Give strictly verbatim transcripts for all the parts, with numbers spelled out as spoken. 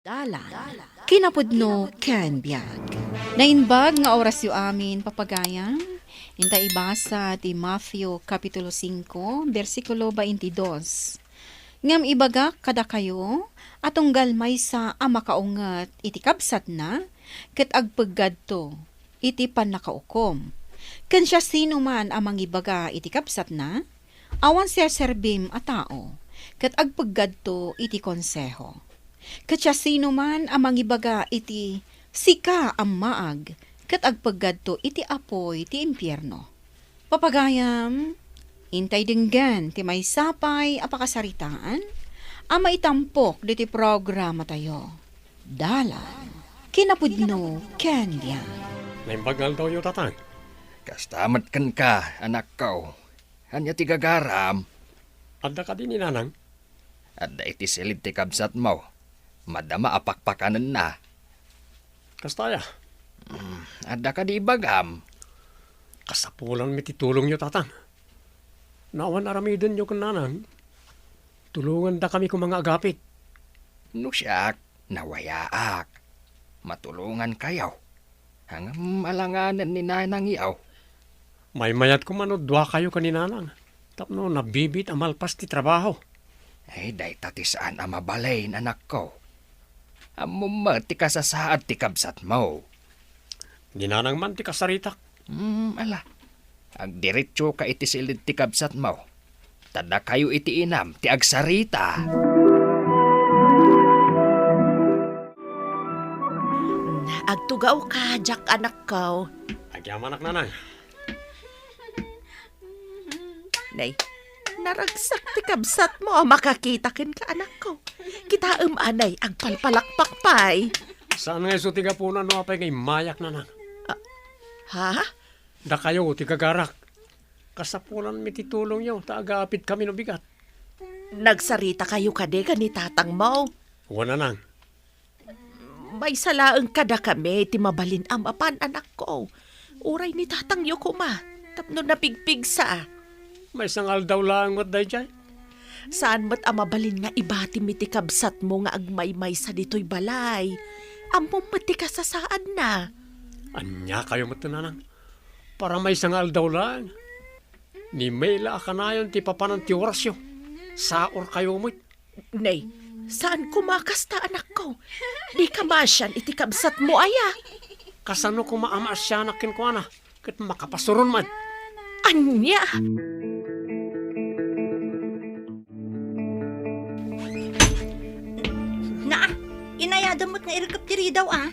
Dalan, kinapudno ken biag. Naimbag nga orasyo amin, papagayam. Inta ibasa ti Matthew Kapitulo singko, bersikulo baintidos. Ngem ibagak kadakayo a tunggal maysa a makaunget iti kabsatna, ket agpeggadto iti pannakaukom. Ken siasinoman a mangibaga iti kabsatna, awan serserbim a tao, ket agpeggadto iti konseho. Ket siasinoman a mangibaga iti "Sika, ammaag," ket agpeggadto iti apuy ti impierno. Papagayam, intay denggen ti maysa pay a pakasaritaan a maitampok ditoy programatayo. Dalan, kinapudno ken biag. Naimbag nga aldawyo, Tatang. Kasta met kenka, anakko. Ania ti gagaram? Adda kadi ni Nanang? Adda iti silid ti kabsatmo. Madama a pakpakanenna. Kasta aya? Mm, adda kadi ibagam? Kasapulanmi ti tulongyo, Tatang. No awan aramidenyo ken Nanang, tulongandakami koma nga agapit. No siak, nawayaak. Matulongankayo. Ngem alanganen ni Nanang yaw. Maymayat koma no duakayo ken ni Nanang, tapno nabibiit a malpas ti trabaho. Ay, dayta ti saan a mabalin, anakko. Ammom met ti kasasaad ti kabsatmo. Ni Nanang man ti kasaritak. Hmm, ala. Agdiretsoka iti silid ti kabsatmo. Ta dakayo iti inam ti agsarita. Agtugawka, diak, anakko. Agyamanak, Nanang. Nay, naragsak ti kabsatmo a makakita kenka, anakko. Kitaem, anay, agpalpalakpak pay. Saan nga isu ti gapuna no apay nga immayak, Nanang? Ah, ha? Dakayo ti gagarak. Kasapulanmi ti tulongyo, ta agapitkami no bigat. Nagsaritakayo kadi ken ni tatangmo? Wen, Nanang. Maysa laeng kadakami ti mabalin a mapan, anakko. Uray ni tatangyo koma, tapno napigpigsa. Maysa nga aldaw laeng met daydiay. Saan met a mabalin nga ibatim iti kabsatmo nga agmaymaysa ditoy balay. Ammom met ti kasasaadna. Ania kayo met, Nanang? Para maysa nga aldaw laeng. Ni May la a kanayon ti papanan ti orasyo. Saor kayo met. Nay, saan koma kasta, anakko? Dika maasian iti kabsatmo aya. Kasano koma a maasianak kenkuana? Ket makapasuron met. Ania? Naa, inayadem met nga irikep ti ridaw, a.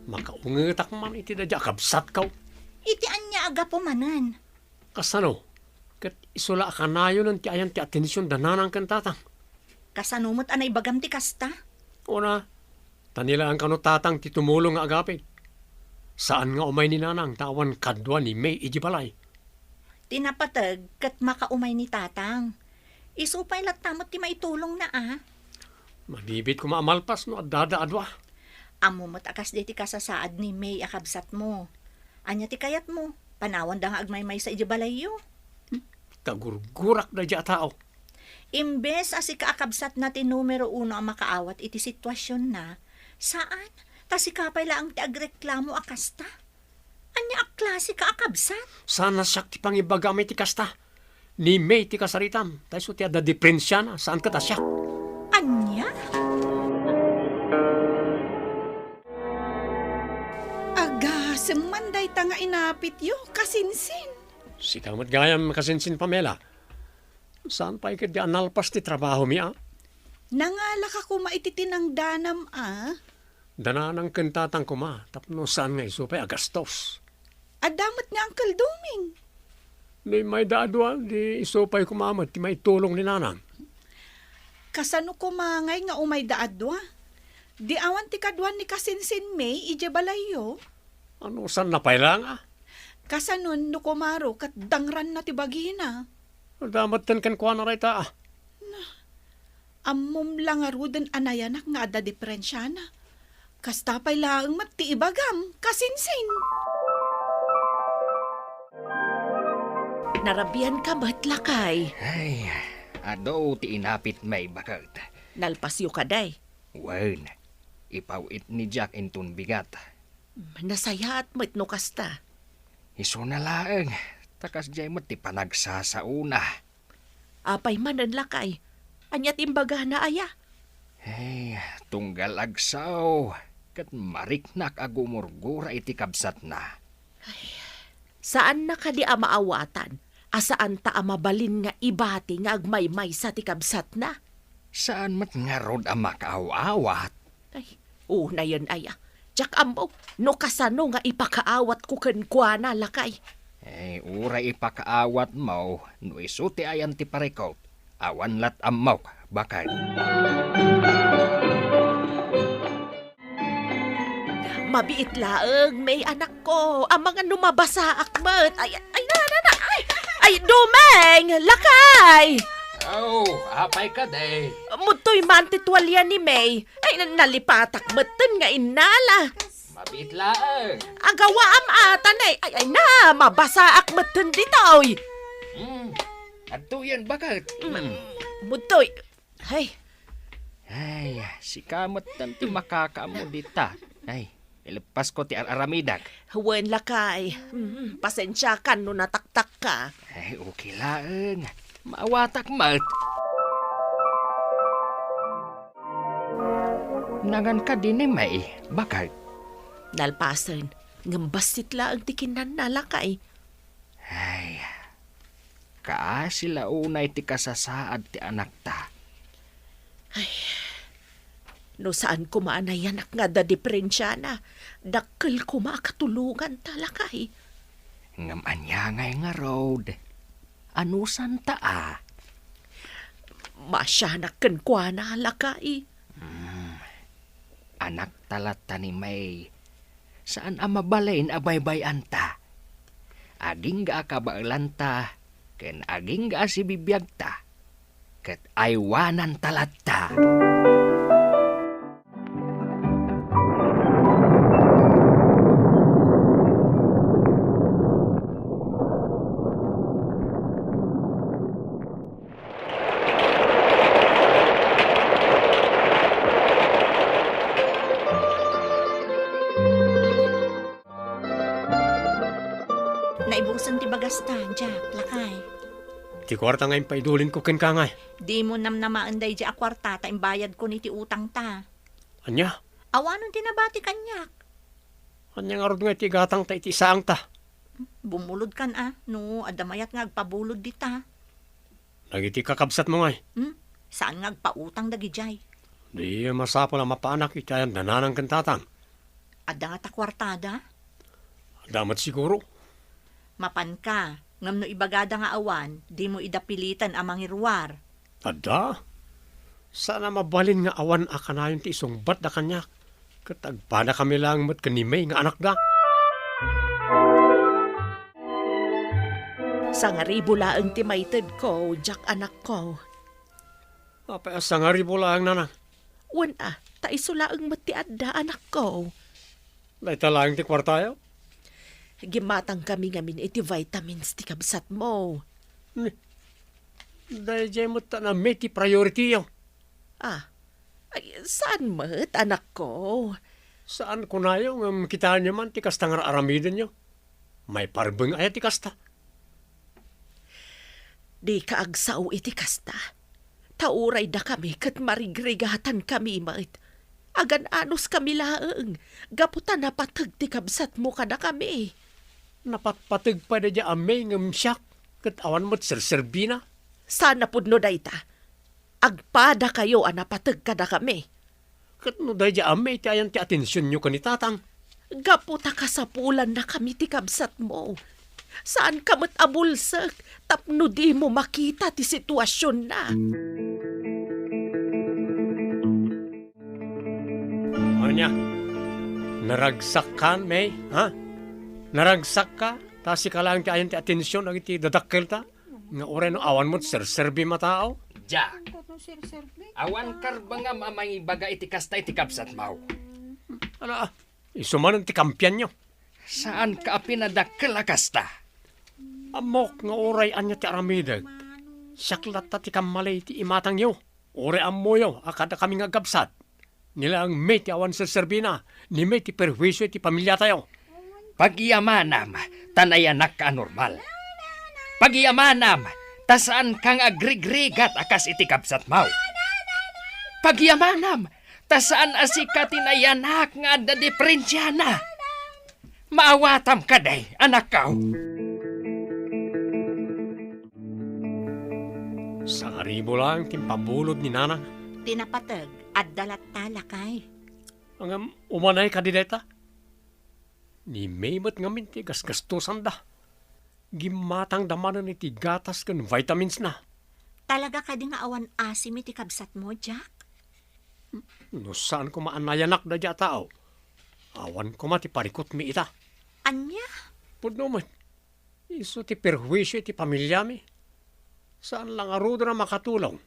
Makaungetak man iti daydiay a kabsatko. Iti ania a gapu manen? Kasano? Ket isu la a kanayonen ti ayan ti atension da nanang ken tatang. Kasano met a naibagam ti kasta? Una, ta ni laeng kano tatang ti tumulong nga agapit. Saan nga umay ni nanang ta awan kadua ni May idiay balay. Ti napateg ket makaumay ni tatang. Isu pay latta met ti maitulongna, a. Mabibiit koma a malpas no addada a dua. Ammo met a kasdi ti kasasaad ni May a kabsatmo. Ania ti kayatmo? Panawanda nga agmaymaysa idiay balayyo? Kagurgurak daydiay a tao. Imbes a sika a kabsatna ti numero uno a makaawat iti situasionna, saan, ta sika pay laeng ti agreklamo a kasta. Ania a klasika a kabsat? Saan a siak ti pangibagam iti kasta. Ni May ti kasaritam, ta isu ti adda diperensiana, saan ket a siak. Ania? Agasem man dayta nga inapityo, kasinsin. Sika met gayam, kasinsin Pamela. Saan pay ketdi a nalpas ti trabahomi, a? Nangalaka koma iti tinangdanam, a? Da nanang ken tatang koma, tapno saan nga isu pay a gastos. Adda met ni Uncle Doming. No immayda a dua, di isu pay koma met ti maitulong ni nanang. Kasano koma ngay nga umayda a dua? Di awan ti kaduan ni kasinsin May idiay balayyo? Anusanna pay laeng, a? Kasanon no kumaro ket dangranna ti bagina? Adda metten kenkuana dayta, a. Ammom la ngaruden a nayanak nga adda diperensiana. Kasta pay laeng met ti ibagam, kasinsin. Narabianka met, lakay. Ay, adu ti inapit, May, baket. Nalpasyo kadi? Wen, ipaw-it ni Jack inton bigat. Nasayaat met no kasta. Isuna laeng, ta kasdiay met ti panagsasaona. Apay manen, lakay? Ania ti imbagana aya? Ay, tunggal agsao, ket mariknak a gumurgura iti kabsatna. Ay, saanna kadi a maawatan a saanta a mabalin nga ibati nga agmaymaysa ti kabsatna? Saan met ngarud a makaaw-awat? Ay, unayen aya. Diak ammo no kasano nga ipakaawatko kenkuana, lakay. Eh, uray ipakaawatmo no isu ti ayan ti parikut. Awan lat ammok, baket. Mabiit laeng, May, anakko. Amangan no mabasaak met. Ay, ay, na, na, na. Ay, ay, Dumeng! Lakay! Oh, apay kadi? Mudtoy man ti tualia ni May. Ay, na-, nalipatak metten nga innala. Mabiit laeng. Agawaam atan, ay, ay, ay, na, mabasaak metten ditoy. Hmm, adtoyen, baket. Hmm. Mudtoy. Ay. Ay, sika metten ti makakaammo dita. Ay, ileppasko ti ar-aramidak. Wen, lakay. Mm, pasensiakan no nataktakka. Ay, okay laeng. Maawatak met. Nangan kadi ni May, baket? Nalpasen, ngem bassit laeng ti kinanna, lakay. Ay, kaasi la unay ti kasasaad ti anakta. Ay, no saan koma a nayanak nga adda diperensiana, dakkel koma a katulonganta, lakay. Ngem ania ngay ngarud? Anusanta a? Masianak kenkuana, lakay. Hmm. Anakta latta ni May. Saan a mabalin a baybay-anta. Agingga a kabaelanta, ken agingga a sibibiagta. Ket aywananta latta. Naibusen ti bagasta, Jack, lakay. Ti kuarta nga impaidulinko kenka ngay. Dimo namnamaen daydi a kuarta ta imbayadkon iti utangta. Ania? Awanon ti nabati kaniak. Ania ngarud nga iti gatangta iti saangta? Bumulodkan a, no adda mayat nga agpabulod dita. Dagiti kakabsatmo ngay? Hmm? Saan nga agpautang dagidiay? Di masapul a mapaanak iti ayan da nanang ken tatang. Adda ngata kuartada? Adda met siguro. Mapanka, ngem no ibagada nga awan, dimo ida piliten a mangiruar. Adda? Saan a mabalin nga awan a kanayon ti isungbatda kaniak, ket agpadakami laeng met ken ni May nga anakda. Sangaribu laeng ti maitedko, Jack, anakko. Apay a sangaribu laeng, nanang? Wen a, ta isu laeng met ti adda, anakko. Dayta laeng ti kuartayo? Gimmatangkami ngamin iti vitamins ti kabsatmo. Ni, daydiay met ta namin ti priority-yo. Ah, ay, saan met, anakko? Saan kunayo, ngem kitaenyo man ti kasta nga ar-aramidenyo. Maiparbeng aya ti kasta? Dika agsao iti kasta. Ta uray dakami ket marigrigatankami met. Agan-anoskami laeng, gapu ta napateg ti kabsatmo kadakami. Napatpateg pay daydiay a May ngem siak, ket awan met serserbina. Saan a pudno dayta. Agpadakayo a napateg kadakami. Ket no daydiay a May ti ayan ti atensionyo ken ni tatang? Gapu ta kasapulannakami ti kabsatmo. Saanka met a bulsek tapno dimo makita ti situasionna. Ania? Naragsakkan, May? Ha? Naragsakka? Ta sika laeng ti ayan ti atension dagiti dadakkelta? Nga uray no awan met serserbim a tao? Jack, awan karbengam a mangibaga iti kasta iti kabsatmo. Ala, isu manen ti kampianyo. Saanka a pinadakkel a kasta. Ammok nga uray ania ti aramidek, siak latta ti kammali iti imatangyo. Uray ammoyo a kadakami nga agkabsat. Ni laeng met ti awan serserbina, ni met ti perhuisio iti pamiliatayo. Pagyamanam, ta nayanakka a normal. Pagyamanam, ta saanka nga agrigrigat a kas iti kabsatmo. Pagyamanam, ta saan a sika ti nayanak nga adda diperensiana. Maawatam kadi, anakko? Sangaribu laeng ti impabulod ni Nanang. Ti napateg, adda latta, lakay. Ngem umanay kadi dayta? Ni May met ngamin ti gasgastosanda. Gimmatangda manen iti gatas ken vitaminsna. Talaga kadi nga awan asim iti kabsatmo, Jack? No saan koma a nayanak daydiay a tao, awan koma ti parikutmi ita. Ania? Pudno met. Isu ti perhuisio iti pamiliami. Saan la ngaruden a makatulong.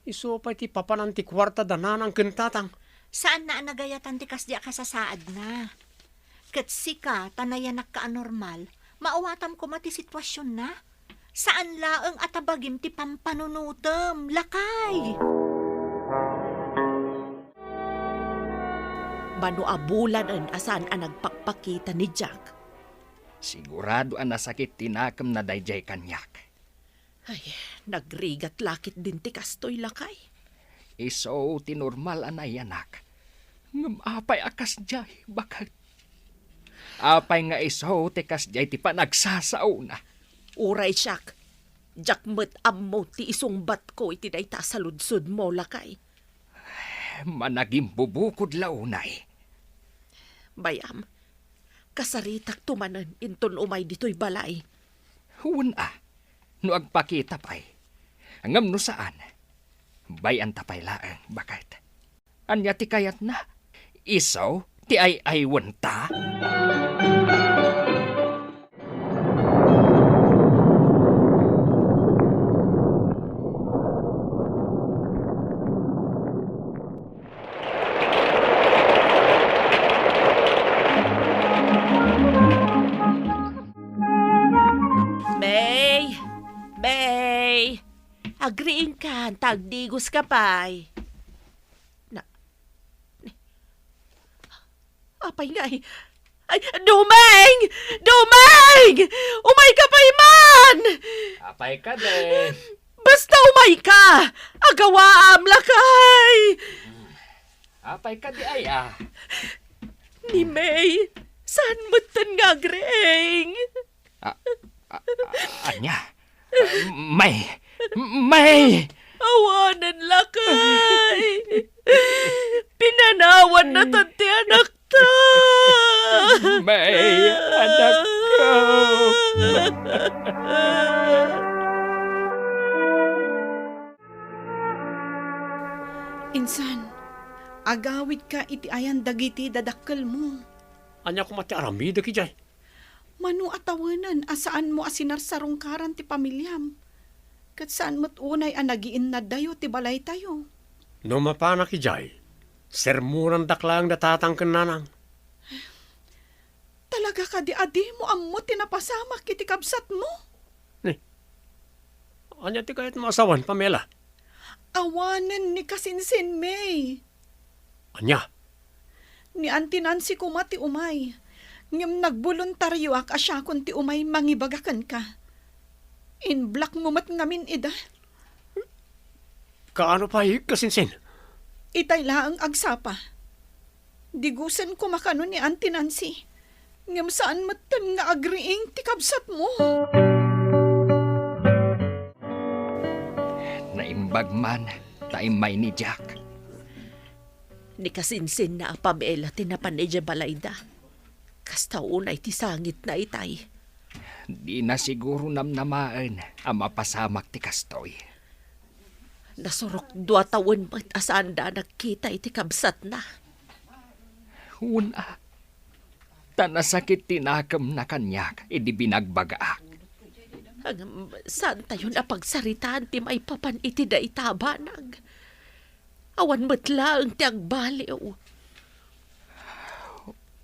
Isu pay ti papanan ti kuarta da Nanang ken Tatang. Saanna a nagayatan ti kasdi a kasasaadna. Ket sika, ta nayanakka a normal, maawatam koma ti situasionna. Saan laeng a tabagim ti pampanunotem, lakay. Mano a bulanen a saan a nagpakpakita ni Jack. Sigurado a nasakit ti nakemna daydiay kaniak. Ay, nagrigat la ketdin ti kastoy, lakay. Isu ti normal a nayanak. Ngem apay a kasdiay, baket? Apay nga isu ti kasdiay ti panagsasaona? Uray siak, diak met ammo ti isungbatko iti dayta a saludsodmo, lakay. Managimbubukod la unay. Bay-am, kasaritakto manen inton umay ditoy balay. Wen a, no agpakita pay. Ngem no saan, bay-anta pay laeng, baket. Ania ti kayatna? Isu ti ay-aywenta? May! May! Agriingkan, ta agdigoska pay. Na, apay ngay? Ay, Dumeng! Dumeng! Umayka pay man! Apay kadi? Basta umayka! Agawaam, lakay! Apay kadi aya? Ni May, saan metten nga agriing? A-, a-, a-, ania? May! May! Awanen, lakay! Pinanawan na tan ti anakta! May, anakko! Insan, agawidka iti ayan dagiti dadakkelmo. Ania koma ti aramidek idiay? Mano a tawenen a saanmo a sinarsarungkaran ti pamiliam, ket saan met unay a nagiinnaddayo ti balaytayo. No mapanak idiay, sermonandak laeng da tatang ken nanang. Talaga kadi a dimo ammo ti napasamak iti kabsatmo? Ni, ania ti kayatmo a sawen, Pamela? Awanen ni kasinsin, May. Ania? Ni Auntie Nancy koma ti umay, ngem nagboluntarioak a siakon ti umay mangibaga kenka. In-blockmo met ngamin ida. Kaano pay, kasinsin? Itay laeng agsapa. Digusen koma kano ni Auntie Nancy. Ngem saan metten nga agriing ti kabsatmo. Naimbag man ta immay ni Jack. Ni kasinsinna a Pamela ti napan idiay balayda. Kasta unay ti sangitna itay. Dina siguro namnamaen a mapasamak ti kastoy. Nasurok dua tawen met a saanda a nagkita iti kabsatna. Wen a, ta nasakit ti nakemna kaniak idi binagbagaak. Ngem saantayon a pagsaritaan ti maipapan iti dayta a banag. Awan met laeng ti agbaliw.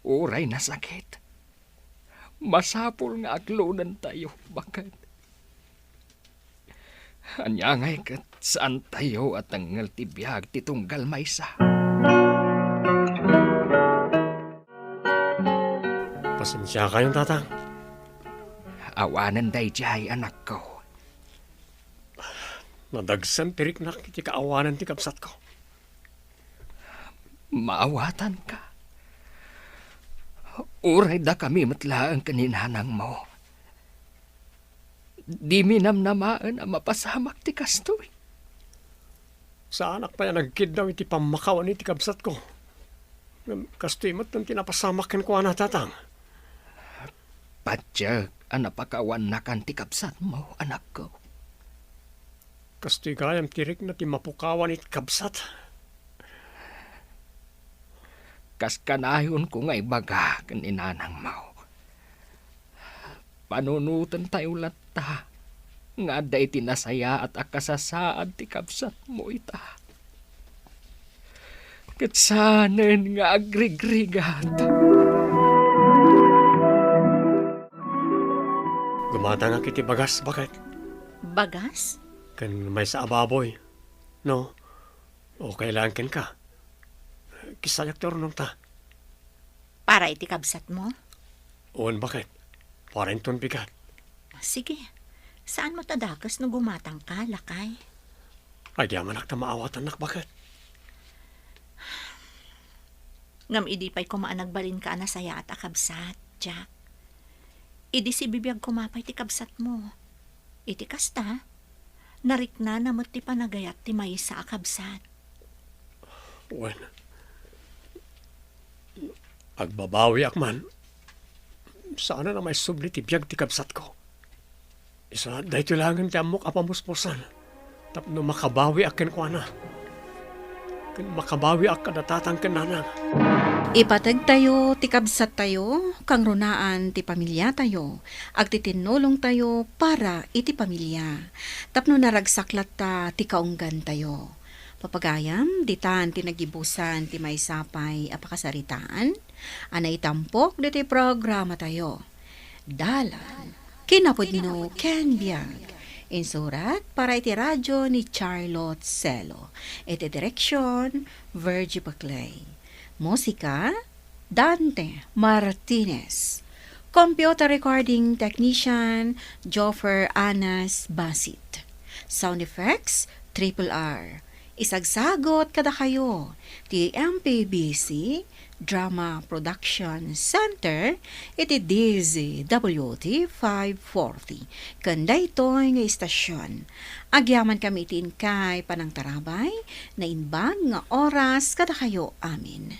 Uray nasakit, masapul nga aglonentayo, baket. Ania ngay ket saantayo a tengngel ti biag ti tunggal maysa? Pasensiakayon, Tatang. Awanen daydiay, anakko. Nadagsen ti riknak iti kaawanan ti kabsatko. Maawatanka. Uray dakami met laeng ken ni nanangmo. Dimi namnamaen a mapasamak ti kastoy. Saanak pay a nagkiddaw iti pammakawan iti kabsatko. Ngem kastoy met ti napasamak kenkuana, Tatang. Patiek a napakawannakan ti kabsatmo, anakko. Kastoy gayam ti rikna ti mapukawan iti kabsat. Kas kanayonko nga ibaga ken ni nanangmo, panunotentayo latta nga adda iti nasayaat a kasasaad ti kabsatmo ita. Ket saanen nga agrigrigat. Gumatangak iti bagas, baket. Bagas? Ken maysa a baboy. No? Okay laeng kenka. Kisayak ti urnongta. Para iti kabsatmo? Wen, baket. Para inton bigat. Sige. Saanmo ta dakes no gumatangka, lakay? Agyamanak ta maawatannak, baket. Ngem idi pay koma a nagbalinka a nasayaat a kabsat, Jack, idi sibibiag koma pay ti kabsatmo. Iti kasta, nariknana met ti panagayat ti maysa a kabsat. Wen, agbabawiak man. Saanen a maisubli ti biag ti kabsatko. Isu, daytoy laengen ti ammok a pamuspusan tapno makabawiak kenkuana. Ken makabawiak kada tatang ken nanang. Ipategtayo ti kabsattayo, kangrunaan ti pamiliatayo, agtitinulongtayo para iti pamilia, tapno naragsak latta ti kaunggantayo. Papagayam, ditan ti nagibusan ti maysa pay a pakasaritaan a naitampok ditoy programatayo. Dalan, kinapudno ken biag. Insurat para iti radio ni Charlotte Celo. Iti direksyon, Virgie Paclay. Musika, Dante Martinez. Computer recording technician, Joffer Anas Basit. Sound effects, Triple R. Isagsagot kadakayo ti M P B C Drama Production Center iti D Z W T five forty. Ken daytoy nga istasyon, agyamankami iti inkay panangtarabay, naimbag nga oras kadakayo amin.